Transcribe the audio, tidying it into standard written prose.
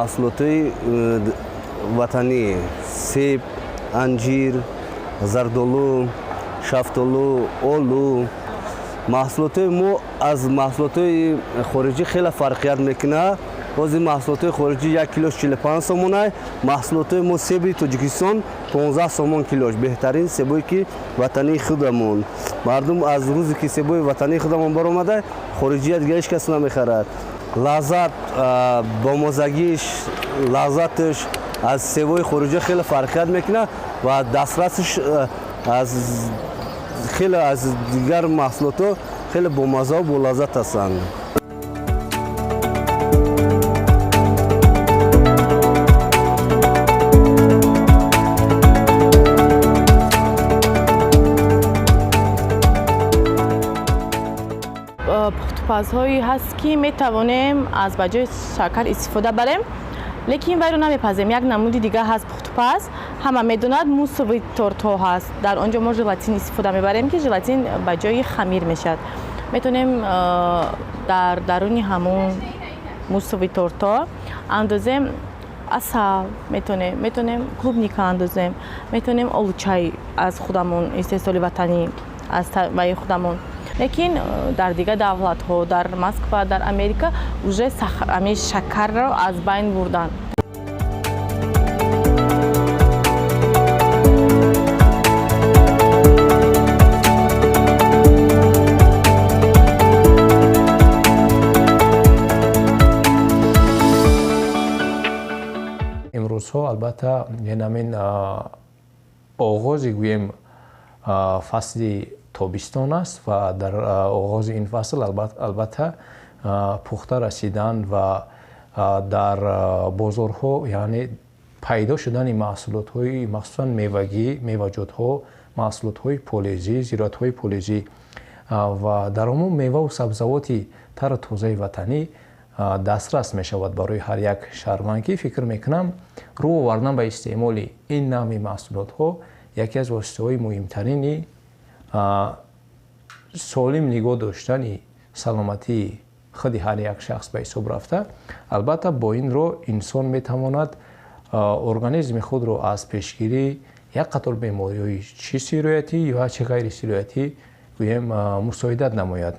Маҳсулотҳои ватанӣ: себ, анҷир, зардолу, шафтолу, олу. Маҳсулотҳои мо аз маҳсулотҳои хориҷӣ хеле фарқият мекунад. Ҳозир маҳсулотҳои хориҷӣ 1 килош 45 сомонай, маҳсулотҳои мо себи Тоҷикистон 15 сомон килош. Беҳтарин себое ки ватании худамон. Мардум аз рӯзе ки себои ватании худамон баромада, хориҷия дигар ҳеҷ кас намехарад. Лаззат, бомозагиш, лаззаташ аз себои хориҷия хеле фарқият мекунад ва дастрасиш аз хеле аз дигар маҳсулотҳо хеле бомаззаву болаззат ҳастанд. Пухтупазҳое ҳаст, ки метавонем аз ба ҷои шакар истифода барем, лекин вайро намепазем. Як намуди дигар ҳаст пухтупаз, ҳама медонад, муссовый тортҳо ҳаст. Дар он ҷо мо желатин истифода мебарем, ки желатин ба ҷои хамир мешавад. Метавонем дар даруни ҳамун муссовый тортҳо андозем асал, метавонем клубника андозем, метавонем олучай аз худамон, истеҳсоли ватанӣ аз ваи худамон. Лекин дар дигар давлатҳо, дар Москва, дар Америка уже ҳамин шакарро аз байн бурданд. Имрӯзҳо албатта ҳамин оғози гӯем фасли тобистон аст ва дар оғози ин фасл албатта пухта расидан ва дар бозорҳо, яъне пайдо шудани маҳсулотҳои махсусан мевагӣ, меваҷотҳо, маҳсулотҳои полезӣ, зироатҳои полезӣ ва дар умум меваву сабзавоти тару тозаи ватанӣ дастрас мешавад барои ҳар як шаҳрванд, ки фикр мекунам рӯ овардан ба истеъмоли ин навъи маҳсулотҳо яке аз воситаҳои муҳимтарини солим нигоҳ доштани саломатии худи ҳар як шахс ба ҳисоб рафта, албатта бо ин роҳ инсон метавонад организми худро аз пешгирии як қатор бемориҳои чӣ сироятӣ ё чӣ ғайрисироятӣ гӯем мусоидат намояд.